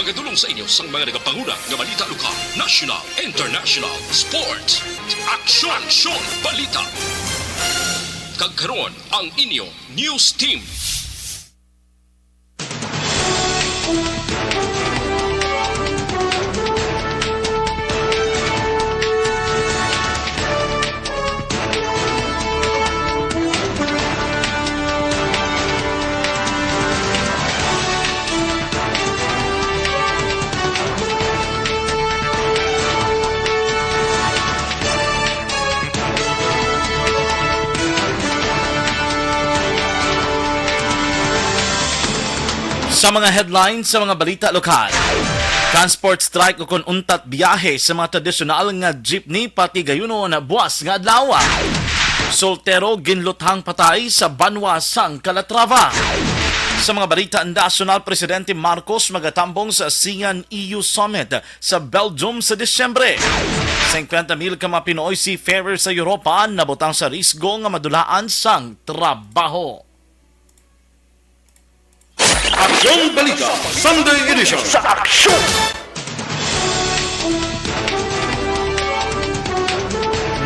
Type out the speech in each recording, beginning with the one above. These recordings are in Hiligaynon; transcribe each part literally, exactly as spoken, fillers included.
Gadulong sa inyo sang mga nagapanguna nga balita lokal, national, international, sports, aksyon, aksyon, balita. Kag karon, ang inyo news team. Sa mga headlines sa mga balita lokal, transport strike o kon untat biyahe sa mga tradisyonal nga jeepney patigayunon buas nga adlaw. Soltero ginluthang patay sa banwa sang Calatrava. Sa mga balita nasyonal, Presidente Marcos magatambong sa ASEAN E U Summit sa Belgium sa Disyembre. Singkwenta mil ka mga Pinoy seafarers sa Europa nabutang sa risgo nga madulaan sang trabaho. Aksyon Balita Sunday Edition. Sa Aksyon!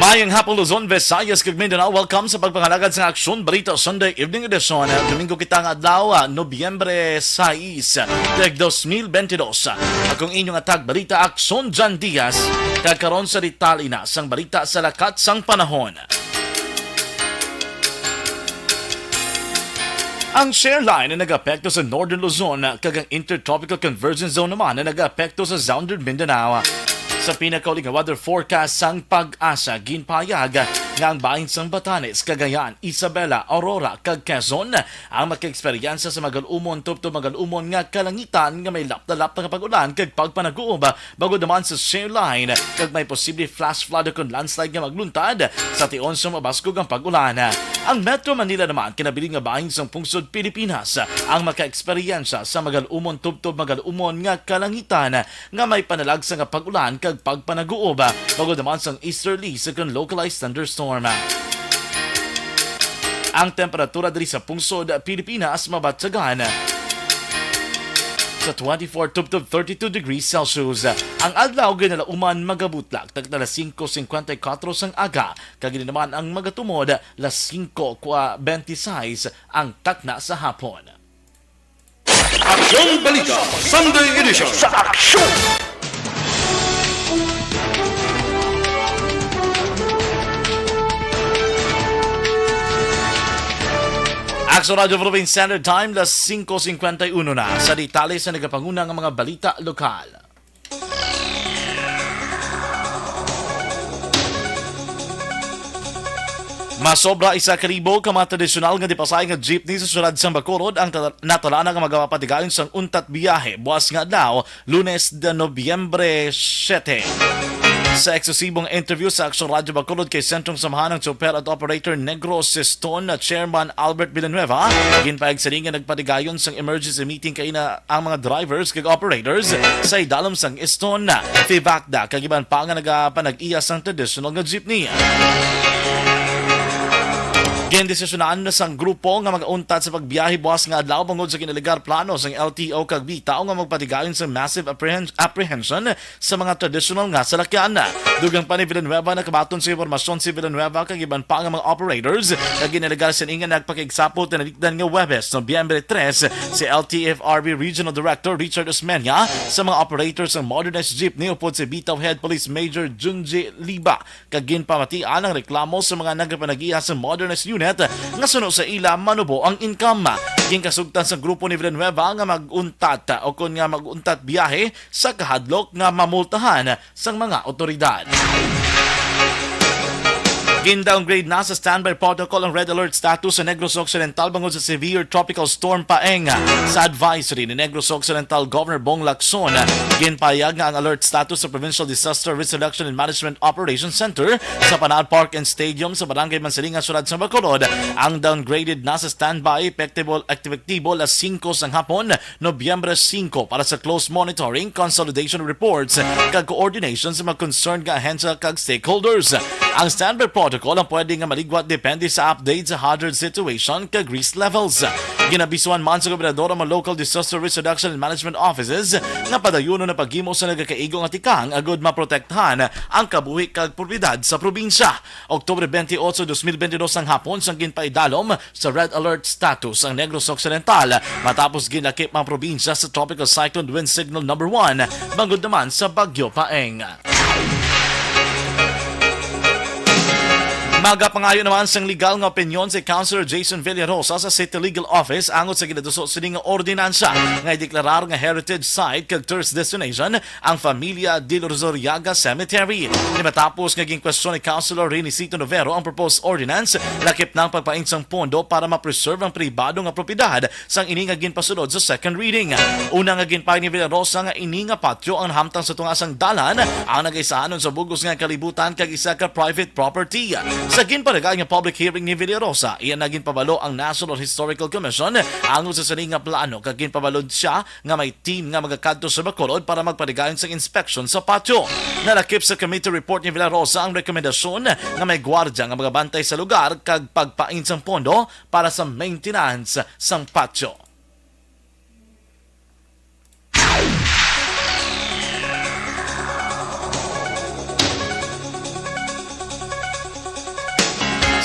Mayong hapon, Luzon, Visayas, kag Mindanao. Welcome sa pagpangalagad sa Aksyon Balita Sunday Evening Edition. Domingo kita nga adlaw, ah, Nobyembre sais, tag dos mil benti dos. Akong inyong atag balita, Aksyon Jan Diaz. Kag karon sa detalye na sang balita sa lakat sang panahon. Ang Share Line ang nag-apekto sa Northern Luzon, kag ang Intertropical Convergence Zone naman ang nag-apekto sa Southern Mindanao. Sa pinakauli nga weather forecast sang PAGASA, ginpahayag nga ang bahin sang Batanes, Cagayan, Isabela, Aurora, kag Quezon ang makaeksperyensya sa magalumon tubtob magalumon nga kalangitan nga may lapdalap nga pag-ulan kag pagpanaguob, bangod naman sa Share Line, kag may posible flash flood kon landslide nga magluntad sa tion sa mabaskog ang pag-ulan. Ang Metro Manila naman kinabilin nga bahin sang pungsod Pilipinas ang makaeksperyensya sa magalumon tubtob magalumon nga kalangitan nga may panalagsa nga pag-ulan kag pagpanaguob, bangod naman sang easterly sa kon localized thunderstorm. Ang temperatura diri sa pungsod Pilipinas mabatyagan sa twenty-four tubtob thirty-two degrees Celsius. Ang adlaw ginalauman magabutlak tag alas singko singkwenta y kuwatro sang aga, kag ini naman ang magatumod alas singko benti-sais ang takna sa hapon. Aksyon Balita Sunday Edition. Sa Aksyon! Aksyon Radyo Philippine Standard Time, las singko singkwenta y uno na. Sa detalye sa nagapanguna nga mga balita lokal. Masobra isa ka libo ka mga tradisyonal nga dipasay nga jeepney sa siyudad sang Bacolod ang ta-, natalana nga magapatigayon sang untat biyahe buas nga adlaw, Lunes de Nobyembre siete. Sa eksklusibong interview sa Aksyon Radyo Bacolod kay Sentrong Samahan ng Chopper at Operator Negros Siston na Chairman Albert Villanueva, ginpahayag sini nga nagpatigayon sang emergency meeting kaina ang mga drivers kag operators sa idalom sang Iston, Fivacda, kag iban pa nga nagapanag-iya sang traditional nga jeepney. Gindesisyonan na sang grupo nga magauntat sa pagbiyahe buas nga adlaw bangod sa ginalegar plano sang L T O kag bitaw nga magpatigayon sa massive apprehen-, apprehension sa mga traditional nga salakyan. Dugang pa ni Villanueva, nakabaton sa impormasyon si Villanueva kag iban pa nga mga operators nga ginalegar sini nga nagpakigsapot na nalikdan nga Huwebes, Nobyembre tres, si L T F R B Regional Director Richard Osmeña sa mga operators sang modernized jeepney upod si Bitaw Head Police Major Junji Liba, kag ginpamatian ang reklamo sa mga nagapanag-iya sa modernized unit nga suno sa ila manubo ang income. Ginkasugtan sa grupo ni Villanueva nga mag-untat o kon nga mag-untat biyahe sa kahadlok nga mamultahan sang mga otoridad. Gin-downgrade na sa standby protocol ang red alert status sa Negros Occidental bangod sa severe tropical storm Paeng. Sa advisory ni Negros Occidental Governor Bong Lacson, ginpahayag nga ang alert status sa Provincial Disaster Risk Reduction and Management Operations Center sa Panahal Park and Stadium sa Barangay Mansilingan, Siyudad sa Bacolod, ang downgraded na sa standby, epektibo, epektibo alas singko sang hapon, Nobyembre singko para sa close monitoring, consolidation of reports, kag coordination sa mga concerned nga ahensya kag stakeholders. Ang standby protocol ang pwede nga maligwat depende sa update sa hazard situation kag risk levels. Ginabisuhan man sa gobernador ang mga local disaster risk reduction and management offices nga padayunon ang paghimo sa nagakaigo nga tikang agud maprotektahan ang kabuhi kag propiedad sa probinsya. Oktubre twenty-eight, dos mil twenty-two sang hapon sang ginpaidalom sa red alert status ang Negros Occidental matapos ginlakip ang probinsya sa Tropical Cyclone Wind Signal number one, bangod naman sa Bagyo Paeng. Magapangayo naman sang legal nga opinyon si Councilor Jason Villarosa sa City Legal Office angot sa ginatuso sini nga ordinansa nga ideklarar nga heritage site kag tourist destination ang Familia de Lozuriaga Cemetery. Ni matapos nga ginkwestiyon ni Councilor Renisito Novero ang proposed ordinance, lakip na ang pagpain sang pondo para ma-preserve ang pribado nga propiedad sang ini nga ginpasulod sa second reading. Una nga ginpahayag ni Villarosa nga ini nga patio ang nahamtang sa tunga sang dalan ang nagaisahanon sa bug-os nga kalibutan kag isa ka private property. Sa ginpanagaan nga public hearing ni Villarosa, iya na ginpabalo ang National Historical Commission angot sa sini nga plano kag ginpabalo siya nga may team nga magakadto sa Bacolod para magpaligayon sang inspection sa patio. Nalakip sa committee report ni Villarosa ang rekomendasyon nga may gwardya nga magabantay sa lugar kag pagpain sang pondo para sa maintenance sang patio.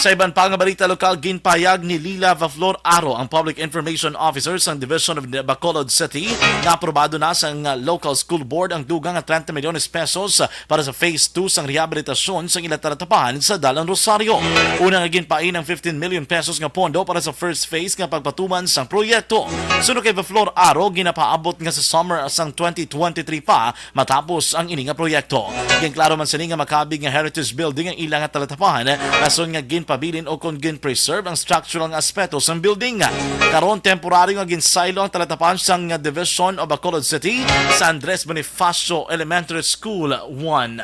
Sa iban pa nga balita lokal, ginpahayag ni Lila Vaflor Aro, ang Public Information Officer sang Division of Bacolod City, nga aprobado na sang, uh, local school board ang dugang nga treinta milyones pesos para sa phase two sang rehabilitasyon sang ila talatapan sa Dalan Rosario. Una nga ginpain ang fifteen million pesos nga pondo para sa first phase nga pagpatuman sang proyekto. Suno kay Vaflor Aro, ginapaabot nga sa summer sang twenty twenty-three pa matapos ang ini nga proyekto. Ginklaro man sini nga makabig nga heritage building ang ila nga talatapan, rason nga ginpabilin o kon ginpreserve ang structural nga aspeto sang building. Karon, temporaryo nga ginsaylo ang talatapan sang Division of Bacolod City sa Andres Bonifacio Elementary School one.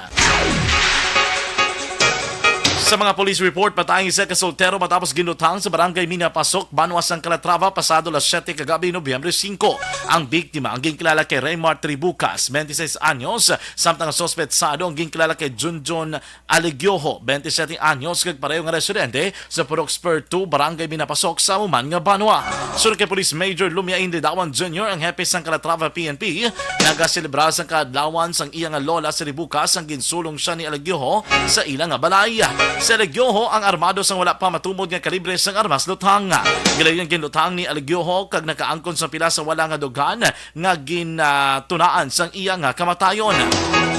Sa mga police report, patay ang isa ka soltero matapos ginlutang sa barangay Minapasok, banwa sang Calatrava, pasado las siyete kagabi, Nobyembre singko. Ang biktima ang ginkilala kay Raymar Tribucas, twenty-six anyos, samtang ang suspetsado ang ginkilala kay Junjun Alegioho, twenty-siyete anyos, kag pareho nga residente sa Purok Spur two, Barangay Minapasok, sa amo man nga banwa. Sunod kay Police Major Lumiain Lidawan Junior, ang hepe sang Calatrava P N P, nagaselebra sang kaadlawan sang iya nga lola sa Libucas ang ginsulong siya ni Alegioho sa ila nga balay. Si Alegioho ang armado sang wala pa matumod nga kalibre sang armas lutang. Gilayon ginlutang ni Alegioho kag nakaangkon sa pila sa wala nga dughan nga gintunaan sang iya nga kamatayon.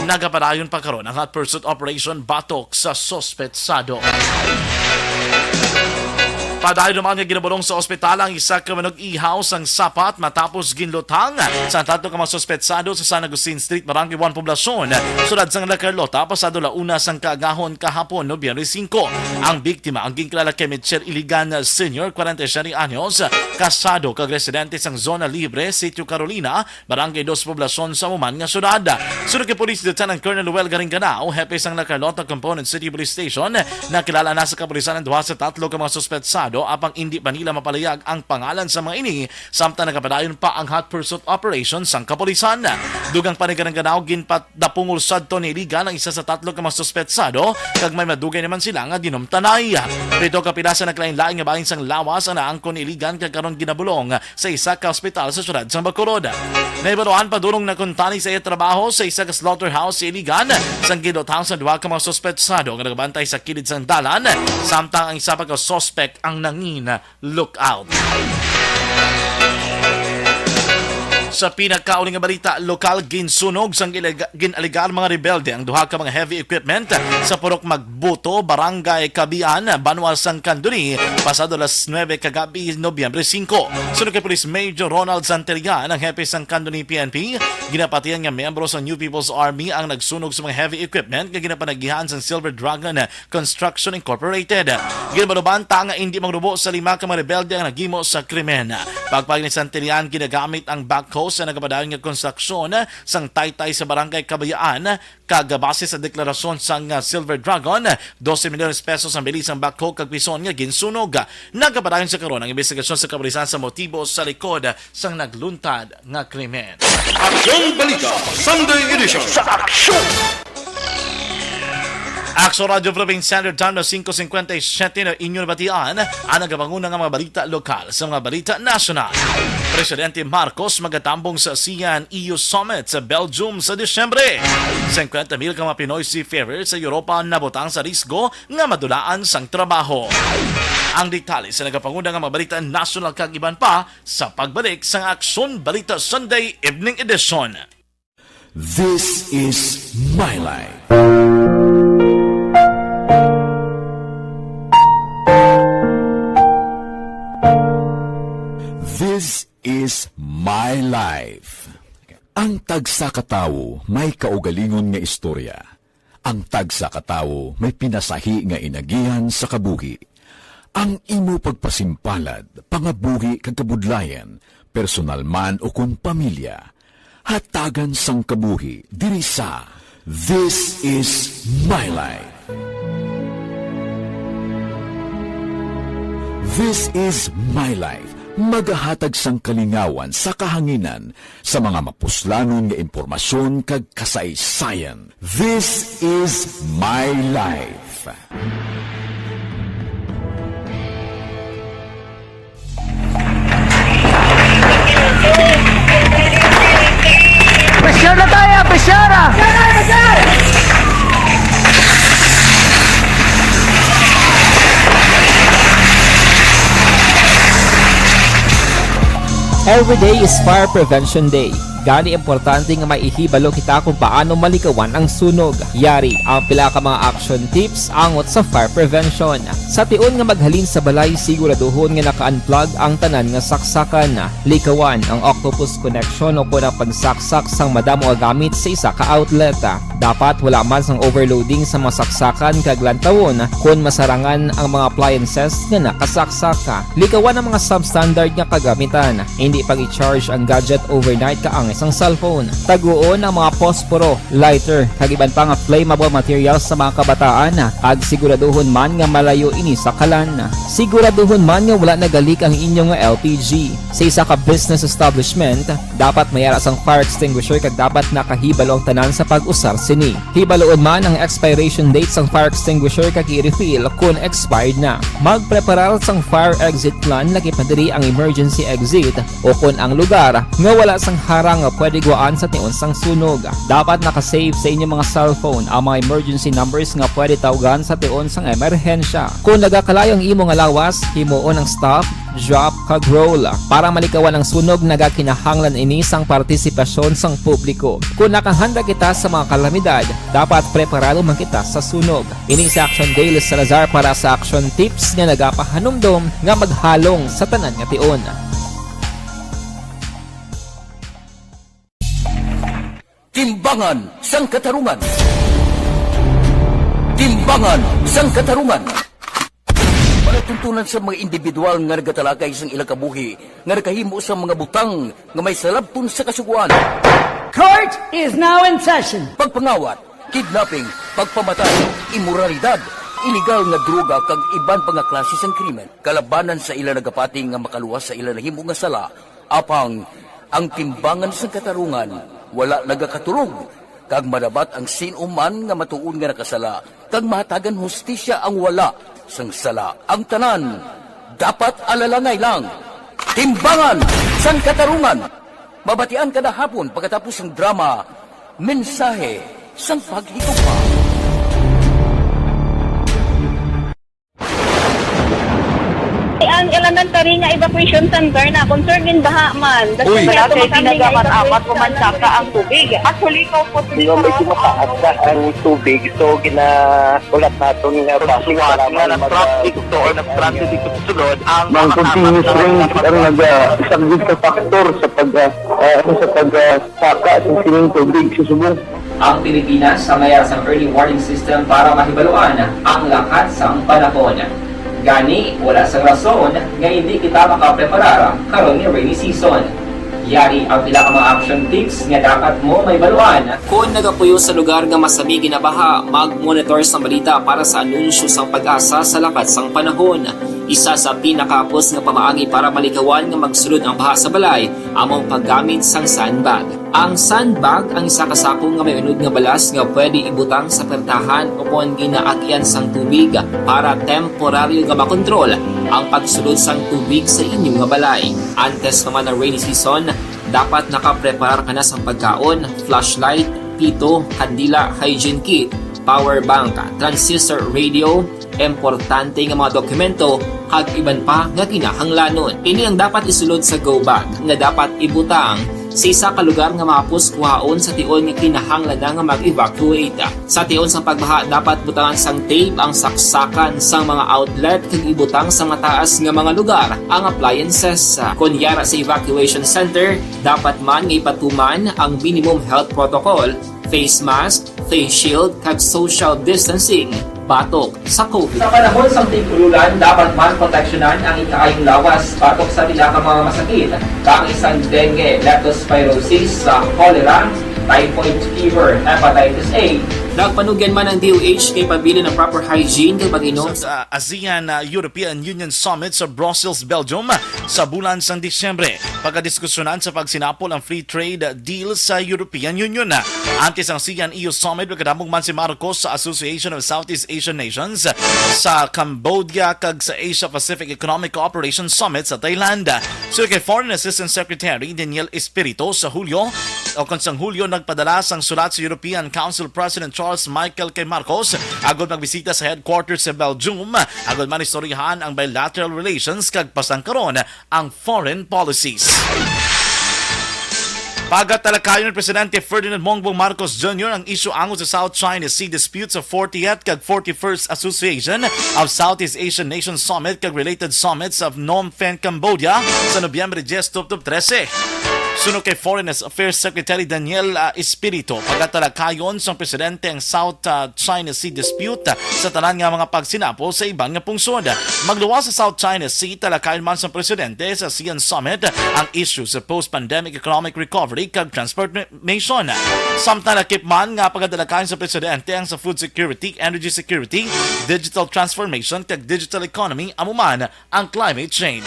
Nagapadayon pa karon ang hot pursuit operation batok sa suspetsado. Padayon naman nga ginabulong sa ospital ang isa ka manug-ihaw sang sapat matapos ginlutang sa tatlo ka mga suspetsado sa San Agustin Street, Barangay one, Poblacion, siyudad sang La Carlota, pasado la una sang kaagahon kahapon, Nobyembre singko. Ang biktima ang ginkilala kay Mitchell Iligan Senior, kwarenta y siete anyos, kasado kag residente sang Zona Libre, Sitio Carolina, Barangay Dos, Poblacion, sa amo man nga siyudad. Sunod kay Police Lieutenant Colonel Noel Garinganao, hepe sang La Carlota Component City Police Station, nakilala na sa kapulisan ang duha sa tatlo ka mga suspetsado, apang indi pa nila mapalayag ang pangalan sa mga ini, samtang nagapadayon pa ang hot pursuit operation sang kapulisan. Dugang pa ni Garinganao, ginpadapungol sadto ni Iligan ang isa sa tatlo ka mga suspetsado, kag may madugay naman sila nga ginumtanay. Pito ka pila sa naglain-lain nga bahin sang lawas ang naangkon ni Iligan, kag karon ginabulong sa isa ka ospital sa siyudad sang Bacolod. Nahibaluan, padulong na kuntani sa iya trabaho sa isa ka slaughterhouse si Iligan sang ginlutang sa duha ka mga suspetsado nga nagabantay sa kilid sang dalan, samtang ang isa pa ka suspek ang nangin lookout. Sa pinakauli nga balita lokal, ginsunog sang ilega-, ginalegar mga rebelde ang duha ka mga heavy equipment sa Purok Magbuto, Barangay Kabian, Banwa sang Candoni, pasado las nuebe kagabi, Nobyembre singko. Sunod kay Police Major Ronald Santillan, ang hepe sang Candoni P N P, ginapatihan nga miyembro sa New People's Army ang nagsunog sa mga heavy equipment nga ginapanagihan sang Silver Dragon Construction Incorporated. Ginbaluban ta nga indi mangrubo sa lima ka mga rebelde ang naghimo sa krimen. Pagpahayag ni Santillan, ginagamit ang backhoe sa nagapadayon nga konstruksyon sang taytay sa Barangay Kabayaan, kag base sa deklarasyon sang, ah, Silver Dragon, dose milyones pesos ang bili sang backhoe kag pison nga ginsunog. Nagapadayon sa karon ang imbestigasyon sa kapulisan sa motibo sa likod sang nagluntad nga krimen. Aksyon Balita Sunday Edition. Sa aksyon! Aksyon Radyo Philippine Standard Time na singko singkwenta y siyete na inyo nabatian ang nagapanguna nga mga balita lokal sa mga balita nasyonal. Presidente Marcos magatambong sa ASEAN-E U Summit sa Belgium sa Disyembre. Singkwenta mil ka mga Pinoy seafarers sa Europa nabutang sa risgo nga madulaan sang trabaho. Ang detalye sa nagapanguna nga mga balita nasyonal kag iban pa sa pagbalik sang Aksyon Balita Sunday Evening Edition. This is My Life. This is My Life. Ang tagsa ka tawo may kaugalingon nga istorya. Ang tagsa ka tawo may pinasahi nga inagihan sa kabuhi. Ang imo pagpasimpalad, pangabuhi kag kabudlayan, personal man ukon pamilya, hatagan sang kabuhi diri sa This Is My Life. This Is My Life, magahatag sang kalingawan sa kahanginan sa mga mapuslanon nga impormasyon kag kasaysayan. This Is My Life. Pressure na tayo, pressure na! Every day is Fire Prevention Day. Gani, importante nga may ihibalo kita kung paano malikawan ang sunog. Yari ang pila ka mga action tips angot sa fire prevention. Sa tion nga maghalin sa balay, siguraduhon nga naka-unplug ang tanan nga saksakan. Likawan ang octopus connection o kon ang pagsaksak sang madamo nga gamit sa isa ka outlet. Dapat wala man sang overloading sa mga saksakan kag lantawon kon masarangan ang mga appliances nga nakasaksak. Likawan ang mga substandard nga kagamitan. Indi pag-i-charge ang gadget overnight kaangay sang cellphone. Taguon ang mga posporo, lighter, kag iban pa nga flammable materials sa mga kabataan, kag siguraduhon man nga malayo ini sa kalan. Siguraduhon man nga wala nagalik ang inyo nga L P G. Sa isa ka business establishment, dapat may ara sang fire extinguisher kag dapat nakahibalo ang tanan sa pag-usar sini. Hibaloon man ang expiration date sang fire extinguisher kag i-refill kon expired na. Magpreparar sang fire exit plan, lakip na diri ang emergency exit o kon ang lugar nga wala sang harang nga pwede guwaan sa tion sang sunog. Dapat naka-save sa inyo mga cellphone ang mga emergency numbers nga pwede tawgan sa tion sang emerhensya. Kon nagakalayo ang imo nga lawas, himuon ang stop, drop, kag roll. Para malikawan ang sunog, nagakinahanglan ini sang partisipasyon sang publiko. Kon nakahanda kita sa mga kalamidad, dapat preparado man kita sa sunog. Ini si Action Dale Salazar para sa Action Tips nga nagapahanumdom nga maghalong sa tanan nga tion. Timbangan sang Katarungan. Timbangan sang Katarungan. Palatuntunan sa mga individual nga nagatalakay sang ilang kabuhi nga nakahimo sa mga butang nga may salabton sa Kasugoan. Court is now in session. Pagpangawat, kidnapping, pagpamatay, imoralidad, iligal nga droga kag iban pa nga klase sang krimen kalabanan sa ila nagapati nga makaluwas sa ila nahimo nga sala. Apang ang timbangan sang katarungan wala nagakaturog, kag madabat ang sin-o man nga matuod nga nakasala, kag mahatagan hustisya ang wala sang sala. Ang tanan dapat alalangay lang. Timbangan sang Katarungan. Mabatian kada hapon pagkatapos sang drama, Mensahe sang Paghigugma. Ang elementary nga evacuation center na concern in baha man. Uy. Wala kay ginagamit-amat ko man saka ang tubig. Actually, ko po. Medyo mataas na ang tubig, so gina-, ulat naton nga base sa lamang na mag-, traffic to or nag-transit dito sa sulod ang mga continuous rain ang nag-, ah, isang big factor sa pag, ah, ah, ano, sa pag, ah, saka sa sining tubig sa subong. Ang Pilipinas ang may ara sang early warning system para mahibaluan ang lakat sang panahon. Gani, wala sang rason nga indi kita makapreparar karon nga rainy season. Yari ang pila ka mga action tips nga dapat mo mahibaluan. Kon nagapuyo sa lugar nga masami ginabaha, mag-monitor sang balita para sa anunsyo sang PAGASA sa lakat sang panahon. Isa sa pinakahapos nga pamaagi para malikawan nga magsulod ang baha sa balay amo ang paggamit sang sandbag. Ang sandbag ang isa ka sako nga may unod nga balas nga pwede ibutang sa pertahan o kon ginaagyan sang tubig para temporaryo nga makontrol ang pagsulod sang tubig sa inyo nga balay. Antes pa man ang rainy season, dapat nakapreparar ka na sang pagkaon, flashlight, pito, kandila, hygiene kit, power bank, transistor radio, importante nga mga dokumento, kag iban pa nga kinahanglanon. Ini ang dapat isulod sa go bag nga dapat ibutang sa isa ka lugar nga mahapos kuhaon sa tion nga kinahanglan na nga mag-evacuate. Sa tion sang pagbaha, dapat butangan sang tape ang saksakan sang mga outlet kag ibutang sa mataas nga mga lugar ang appliances. Kon yara sa evacuation center, dapat man nga ipatuman ang minimum health protocol, face mask, face shield, kag social distancing batok sa COVID. Sa panahon sang tig-ululan, dapat man proteksyonan ang ikaayong lawas batok sa pila ka mga masakit, kaangay sang dengue, leptospirosis, sa cholera, typhoid fever, hepatitis A. Nagpanugyan man ang D O H kay pabilin ang proper hygiene kag pag-inom sa ASEAN, uh, European Union Summit sa Brussels, Belgium, sa bulan sang Disyembre. Pagkadiskusyonan sa pagsinapol ang free trade deal sa European Union. Antes ang ASEAN E U Summit, nagkadamog man si Marcos sa Association of Southeast Asian Nations sa Cambodia kag sa Asia Pacific Economic Cooperation Summit sa Thailand. Suno kay Foreign Assistant Secretary Daniel Espirito, sa Hulyo, o kon sang Hulyo, nagpadala sang sulat sa European Council President Charles Michel kay Marcos agud magbisita sa headquarters sa Belgium agud manistoryahan ang bilateral relations kag pasangkaron ang foreign policies. Pagatalakayon ni Presidente Ferdinand Bongbong Marcos Junior ang isyu angot sa South China Sea dispute sa fortieth kag forty-first Association of Southeast Asian Nations Summit kag related summits sa Phnom Penh, Cambodia, sa Nobyembre diyes, tubtob trese. Suno kay Foreign Affairs Secretary Daniel, ah, Espirito, pagatalakayon sang presidente ang South, ah, China Sea dispute, ah, sa tanan nga mga pagsinapol sa iban nga pungsod. Magluwas sa South China Sea, talakayon man sang presidente sa ASEAN Summit ang isyu sa post-pandemic economic recovery kag transformation. Samtang lakip man nga pagatalakayon sa presidente ang sa food security, energy security, digital transformation kag digital economy, amo man ang climate change.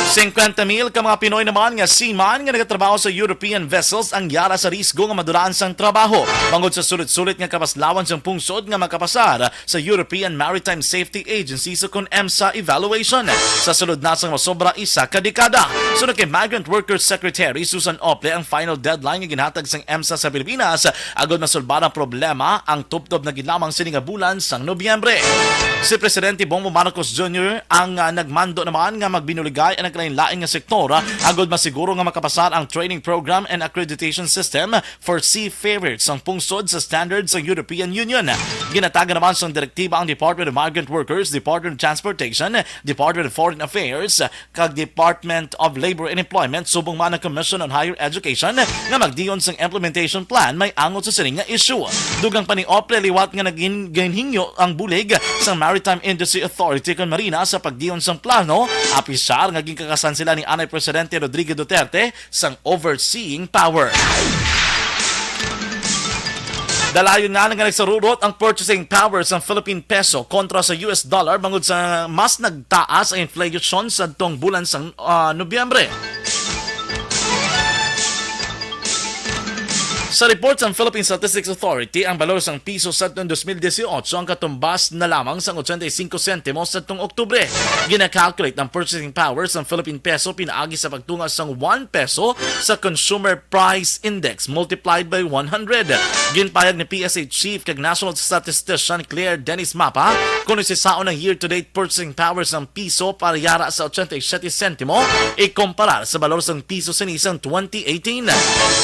Singkwenta mil ka mga Pinoy naman nga seaman nga nagatrabaho sa European vessels ang yara sa risgo nga madulaan sang trabaho bangod sa sulit-sulit nga kapaslawan sang pungsod nga makapasar sa European Maritime Safety Agency, sa kon EMSA evaluation sa sulod na sang masobra isa ka dekada. Suno kay Migrant Workers Secretary Susan Ople, ang final deadline nga ginhatag sang EMSA sa Pilipinas agud masulbar ang problema ang tubtob na gid lamang sini nga bulan sang Nobyembre. Si Presidente Bongbong Marcos Junior ang, ah, nagmando naman nga magbinuligay ang nagkalain-lain nga sektor, ah, agud masiguro nga makapasar ang training program and accreditation system for seafarers sang pungsod sa standards sang European Union. Ginatagan naman sang direktiba ang Department of Migrant Workers, Department of Transportation, Department of Foreign Affairs, kag Department of Labor and Employment, subong man ang Commission on Higher Education, nga magdiyon sang implementation plan may angot sa sini nga issue. Dugang pa ni Ople, liwat nga nagin-, ginhingyo ang bulig sang Maritime Industry Authority kon MARINA sa pagdiyon sang plano, apisar nga ginkakasan sila ni anay Presidente Rodrigo Duterte sang overseeing power. Dalayon nga nga nagsarurot ang purchasing power sang Philippine peso kontra sa U S dollar bangod sa mas nagtaas ang inflation sadtong bulan sang, ah, Nobyembre. Sa report sang Philippine Statistics Authority, ang balor sang piso sadtong dos mil dieciocho ang katumbas na lamang sang ochenta y cinco sentimos sadtong Oktubre. Gina-calculate ang purchasing power sang Philippine peso pinaagi sa pagtunga sang one peso sa Consumer Price Index multiplied by one hundred. Ginpahayag ni P S A Chief kag National Statistician Claire Dennis Mapa kon isisaon ang year-to-date purchasing power sang piso para yara sa ochenta y siete sentimo ikumparar sa balor sang piso sini sang twenty eighteen.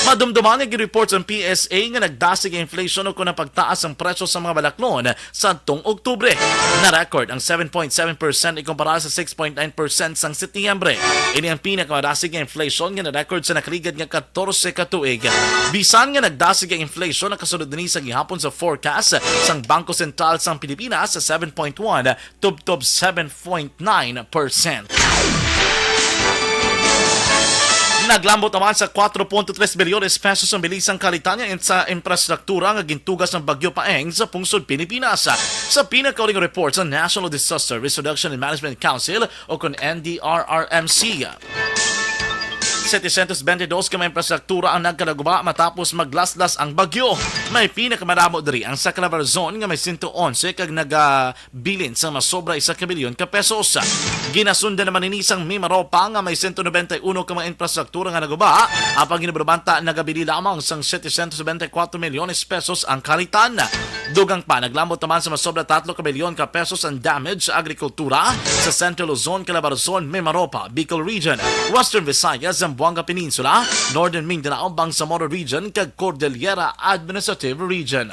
Madumduman nga gin-report sang P S A nga nagdasig ang inflation o kon ang pagtaas sang presyo sa mga balaklon sadtong Oktubre. Na-record ang seven point seven percent ikumparar sa six point nine percent sang Setyembre. Ini ang pinakamadasig nga inflation nga na-record sa nakaligad nga katorse ka tuig. Bisan nga nagdasig ang inflation, nakasulod ini sa gihapon sa forecast sang Bangko Sentral sang Pilipinas sa seven point one tubtob seven point nine percent. Naglambot naman sa kwatro punto tres bilyones pesos ang bilisang kalitan nga in-, sa infrastruktura nga gintuga sang Bagyo Paeng sa pungsod Pilipinas. Sa pinakauling report sa National Disaster Risk Reduction and Management Council o kon N D R R M C, setecientos bente dos ka mga infrastruktura ang nagkalaguba matapos maglaslas ang bagyo. May pinakamadamo diri ang sa Calabarzon nga may sento onse kag naga bilin sang masobra isa ka bilyon ka pesos. Ginasundan naman ini sang Mimaropa nga may sento nobenta y uno ka mga infrastruktura nga naguba, apang ginabulabanta nagabili lamang sang setecientos nobenta y cuatro milyones pesos ang kalitan. Dugang pa, naglambot naman sa masobra tatlo ka bilyon ka pesos ang damage sa agrikultura sa Central Luzon, Calabarzon, Mimaropa, Bicol Region, Western Visayas, Zamboanga Peninsula, Northern Mindanao, Bangsamoro Region, kag Cordillera Administrative Region.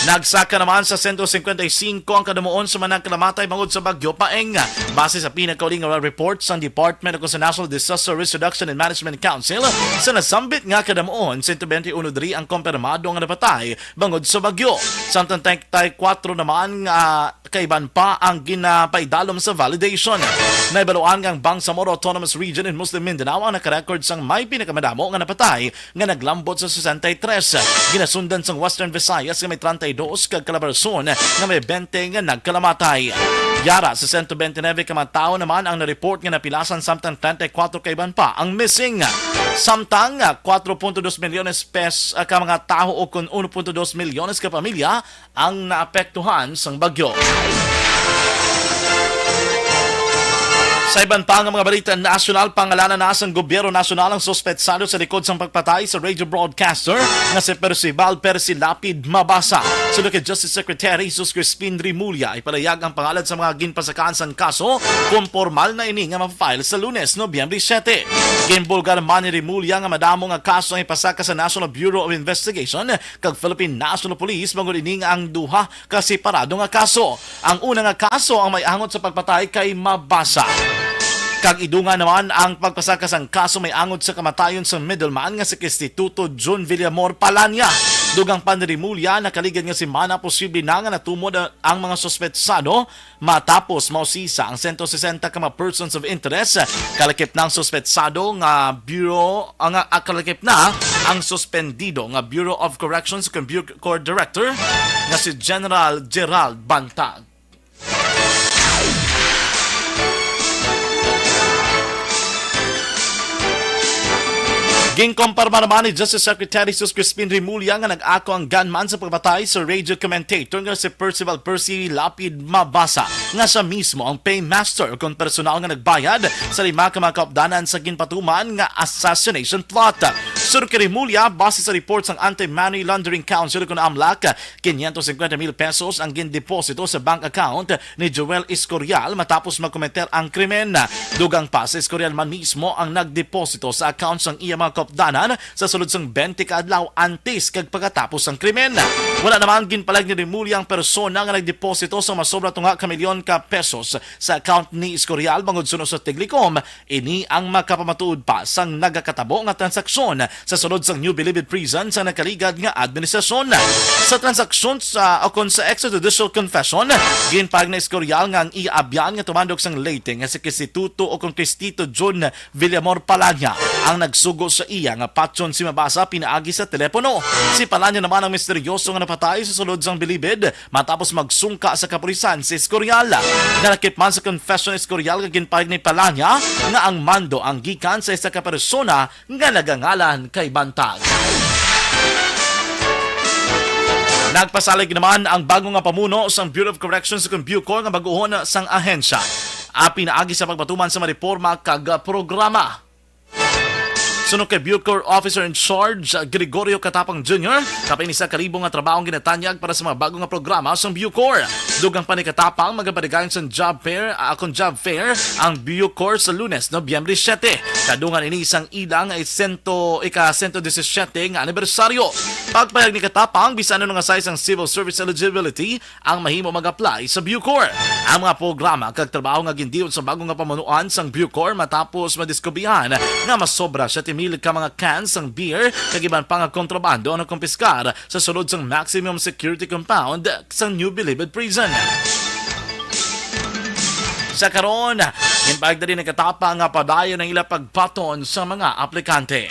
Nagsaka naman sa sento singkwenta y singko ang kadamuon sa mga nagkalamatay bangod sa Bagyo Paeng. Base sa pinakauling nga report sang Department o sa National Disaster Risk Reduction and Management Council, sa nasambit nga kadamuon, sento bente uno diri ang kompirmado nga napatay bangod sa bagyo. Samtang treinta y cuatro naman nga kaiban pa ang ginapaidalom sa validation. Naibaluan nga ang Bangsamoro Autonomous Region in Muslim Mindanao ang nakarecord sang may pinakamadamo nga napatay nga naglambot sa sesenta y tres. Ginasundan sang Western Visayas nga may treinta y dos kag Calabarzon nga may bente nga nagkalamatay. Yara sa sento bente nuebe ka mga tawo naman ang na-report nga napilasan, samtang treinta y cuatro ka iban pa ang missing. Samtang, ah, kwatro punto dos milyones pes-, ah, ka mga tawo o kon uno punto dos milyones ka pamilya ang naapektuhan sang bagyo. Sa iban pa nga mga balita nasyonal, pangalanan na sang gobyerno nasyonal ang suspetsado sa likod sang pagpatay sa radio broadcaster nga si Percival Percy Lapid Mabasa. Suno kay Justice Secretary Jesus Crispin Remulla, ipalayag ang pangalan sa mga ginpasakaan sang kaso kung pormal na ini nga mapa-file sa Lunes, Nobyembre siete. Ginbulgar man ni Remulla nga madamo nga kaso ang ipasaka sa National Bureau of Investigation kag Philippine National Police bangod ini nga ang duha ka separado nga kaso. Ang una nga kaso ang may angot sa pagpatay kay Mabasa. Kag idungan naman ang pagpasaka sang kaso may angot sa kamatayon sa middleman nga si Kristituto Jun Villamor Palanya. Dugang pa ni Remulla, nakaligad nga semana posible na nga natumod ang mga suspetsado matapos mausisa ang sento sesenta ka mga persons of interest. Kalakip na ang suspetsado nga Bureau, ang, ah, kalakip na ang suspendido nga Bureau of Corrections kag Bucor Director nga si General Gerald Bantag. Ginkumpirma naman ni Justice Secretary Jesus Crispin Remulla nga nag-ako ang gunman sa pagpatay sa radio commentator nga si Percival Percy Lapid Mabasa, nga siya mismo ang paymaster o kon personal nga nagbayad sa lima ka mga kaupdanan sa ginpatuman nga assassination plot. Suno kay Remulla, base sa report sang Anti-Money Laundering Council o kon AMLAC, quinientos cincuenta mil pesos ang gindeposito sa bank account ni Joel Escorial matapos makometer ang krimen. Dugang pa, si Escorial man mismo ang nagdeposito sa account sang iya mga kaupdanan sa sulod sang twenty ka adlaw antes kag pagkatapos sang krimen. Wala naman ginpalag ni Remulla ang persona nga nagdeposito sa masobra tunga ka milyon ka pesos sa account ni Escorial bangod suno sa Tiglicom. Ini ang makapamatuod pa sang nagakatabo nga transaksyon sa sulod sang New Bilibid Prison sa nakaligad nga administrasyon. Sa transaksyon sa, o kon sa extrajudicial confession, ginpahayag ni Escorial nga ang iya abyan nga tumandok sang Leyte nga si Kristituto o kon Kristito Jun Villamor Palanya ang nagsugo sa iya nga patyon si Mabasa pinaagi sa telepono. Si Palanya naman ang misteryoso nga napatay sa sulod sang bilibid matapos magsungka sa kapulisan si Escorial. Nalakip man sa confession ni Escorial nga ginpahayag ni Palanya nga ang mando ang gikan sa isa ka persona nga nagangalan kay Bantag. Nagpasalig naman ang bago nga pamuno sang Bureau of Corrections o kon BuCor nga bag-ohon sang ahensya, apin pinaagi sa pagpatuman sa mga reforma kag programa. Suno kay BuCor Officer in Charge Gregorio Katapang Junior, kapin isa ka libo nga trabaho ang ginatanyag para sa mga bago nga programa sang BuCor. Dugang pa ni Katapang, magapadayon sang job fair, ah, kon job fair ang BuCor sa Lunes, Nobyembre siete. Kadungan ini sang ilang sento, ika sento disisiete nga anibersaryo. Pagpahayag ni Katapang, bisan ano nga size sang civil service eligibility, ang mahimo mag-apply sa BuCor. Ang mga programa kag trabaho nga gindiyon sa bago nga pamunuan sang BuCor matapos madiskubrihan nga masobra siyete mil ka mga cans sang beer kag iban pa nga kontrabando ang nakumpiskar sa sulod sang Maximum Security Compound sang New Bilibid Prison. Sa karon, ginpahayag na din nagkatapang nga padayon ang ila pagbaton sa mga aplikante.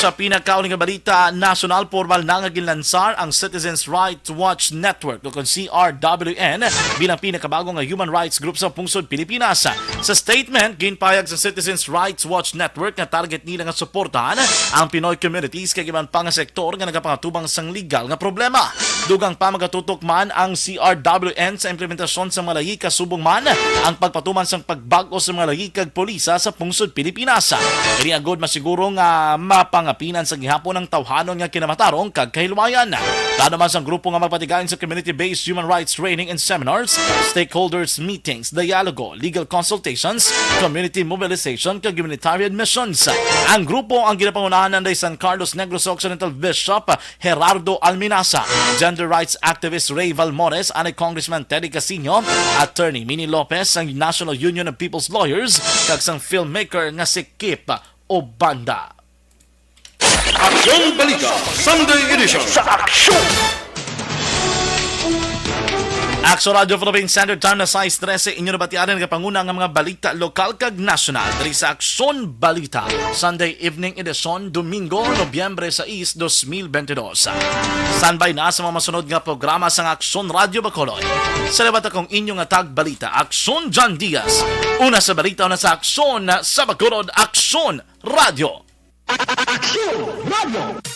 Sa pinakauling nga balita, nasyonal, pormal na nga ginlansar ang Citizens Rights Watch Network o kon C R W N bilang pinakabago nga human rights group sa pungsod Pilipinas. Sa statement, ginpahayag sa Citizens Rights Watch Network nga target nila nga suportahan ang Pinoy communities kag iban pa nga sektor nga nagapangatubang sang legal nga problema. Dugang pa, magatutok man ang C R W N sa implementasyon sa mga layi, kasubong man ang pagpatuman sang pagbag-o sa mga layi kag pulisa sa pungsod Pilipinas. Ini agud masiguro nga mapangapinan sa gihapon ang tawhanon nga kinamatarong kag kahilwayan. Plano man sang grupo nga magpatigayon sa community-based human rights training and seminars, stakeholders meetings, dialogo, legal consultations, community mobilization, kag humanitarian missions. Ang grupo ang ginapangunahan ni San Carlos Negros Occidental Bishop Gerardo Alminaza, gender rights activist Ray Valmores, anay Congressman Teddy Casino, Attorney Mini Lopez, ang National Union of People's Lawyers, kag sang filmmaker nga si Kip Obanda. Aksyon Balita Sunday Edition. Sa aksyon! Aksyon Radio Philippine Standard Time na sais trese, inyo nabatian ang kapanguna nga mga balita lokal kag nasyonal diri sa Aksyon Balita Sunday Evening Edition, Domingo, Nobyembre sais, dos mil bente dos. Standby na sa mga masunod nga programa sang Aksyon Radio Bacolod. Sa liwat akong inyo nga tagbalita, Aksyon John Diaz. Una sa balita, una sa aksyon sa Bacolod, Aksyon Radio. Aksyon Radio.